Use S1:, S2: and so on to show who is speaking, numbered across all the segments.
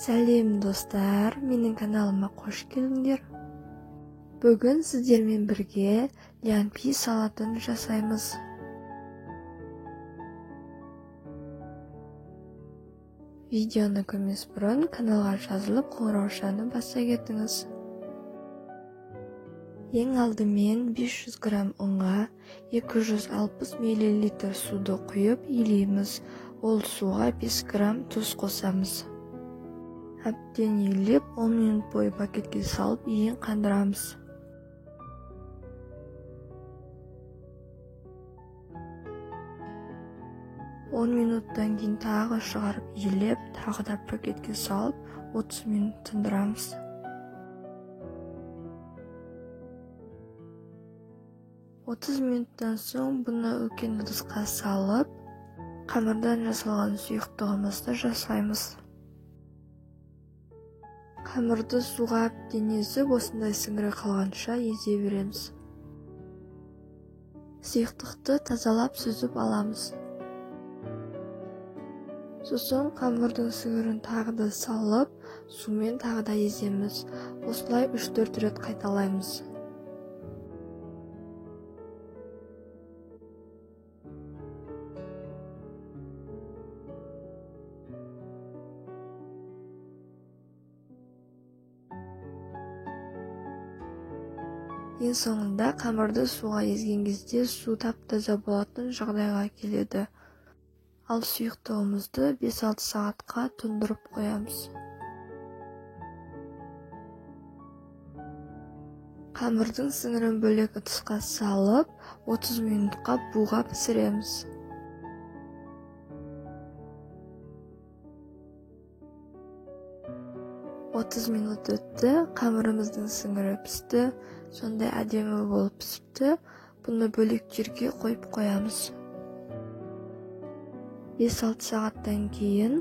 S1: Сәлем достар, менің каналыма қош келдіңдер. Бүгін сіздермен бірге лямпи салатын жасаймыз. Видеоны көрмес бұрын каналға жазылып, қоңыраушаны баса кетіңіз. Ең алдымен 500 грамм ұнға 260 мл суды құйып елейміз. Ол суға 5 грамм тұз қосамыз. Әбден елеп, 10 минут бойы пакетке салып, ең қандырамыз. Он минуттан кейін тағы шығарып елеп, тағы да пакетке салып, 30 минут тындырамыз. 30 минуттан соң бұны үлкен ыдысқа салып, қамырдан жасалған сұйықтығымызды жасаймыз. Қамырды суға әбден езіп, осындай сіңірі қалғанша езе береміз. Сұйықтықты тазалап сүзіп аламыз. Сосын қамырдың сіңірін тағы да салып, сумен тағы да еземіз. Осылай 3-4 рет қайталаймыз. Ең соңында қамырды суға езген кезде су тап-таза болатын жағдайға келеді. Ал сұйықтығымызды 5-6 сағатқа тұндырып қоямыз. Қамырдың сіңірін бөлек ыдысқа салып, 30 минутқа буға пісіреміз. 30 минут өтті, қамырымыздың сіңірі пісті, сондай әдемі болып пісіпті. Бұны бөлек жерге қойып қоямыз. 5-6 сағаттан кейін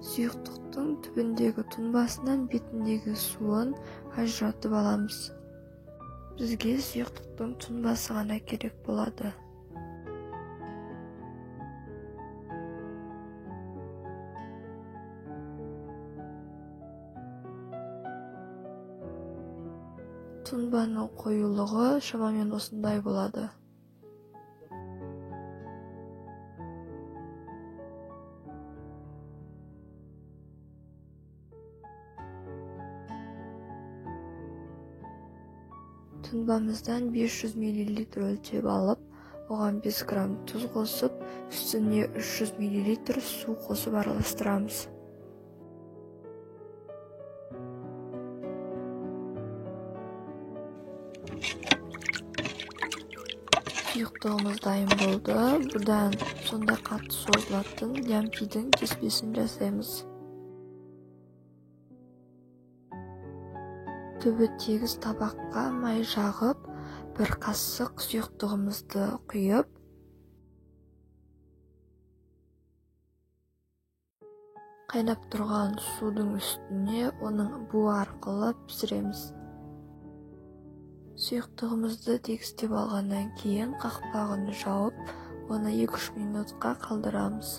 S1: сұйықтықтың түбіндегі тұнбасынан бетіндегі суын ажыратып аламыз. Бізге сұйықтықтың тұнбасы ғана керек болады. Тұнбаның қоюлығы шамамен осындай болады. Тұнбамыздан 500 мл өлшеп алып, оған 5 грамм тұз қосып, үстіне 300 мл су қосып араластырамыз. Сұйықтығымыз дайын болды. Бұдан сондай қатты созылатын лямпидің кеспесін жасаймыз. Түбі тегіс табаққа май жағып, бір қасық сұйықтығымызды құйып, қайнап тұрған судың үстіне оның буы арқылы пісіреміз. Сұйықтығымызды тегістеп алғаннан кейін қақпағын жауып, оны 2-3 минутқа қалдырамыз.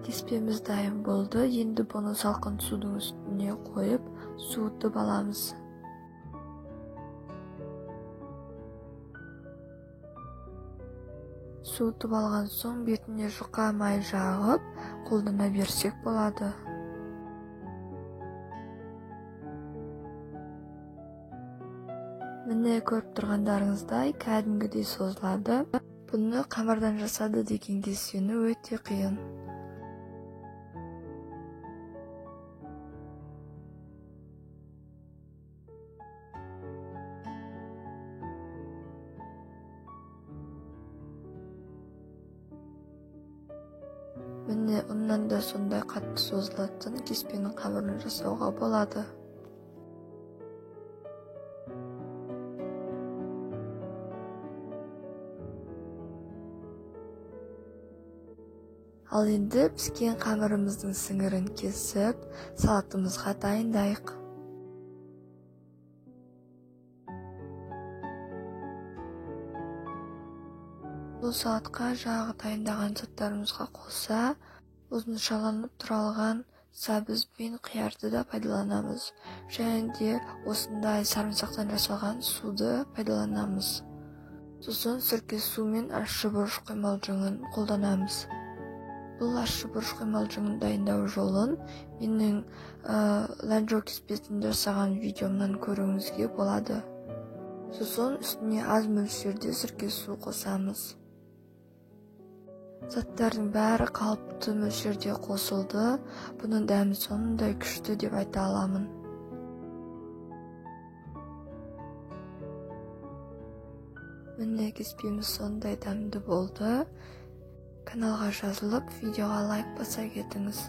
S1: Кеспеміз дайын болды. Енді бұны салқын судың үстіне қойып, суытып аламыз. Суытып алған соң бетіне жұқа май жағып, қолдана берсек болады. Міне көріп тұрғандарыңыздай кәдімгідей созылады. Бұны қамырдан жасады дегенге сену өте қиын. Міне, ұннан да сондай қатты созылатын кеспенің қамырын жасауға болады. Ал енді піскен қамырымыздың сіңірін кесіп, салатымызға дайындайық. Бұл салатқа жаңағы дайындаған заттарымызға қоса, ұзыншаланып туралған сәбіз бен қиярды да пайдаланамыз. Және де осындай сарымсақтан жасалған суды пайдаланамыз. Сосын сірке су мен ащы бұрыш құймалжыңын қолданамыз. Бұл ащы бұрыш құймалжыңын дайындау жолын менің ланчжоу кеспесін жасаған видеомнан көруіңізге болады. Сосын үстіне аз мөлшерде сірке су қосамыз. Заттардың бәрі қалыпты мөлшерде қосылды. Бұның дәмі сондай күшті деп айта аламын. Міне, кеспеміз сондай дәмді болды. Каналға жазылып, видеоға лайк баса кетіңіз.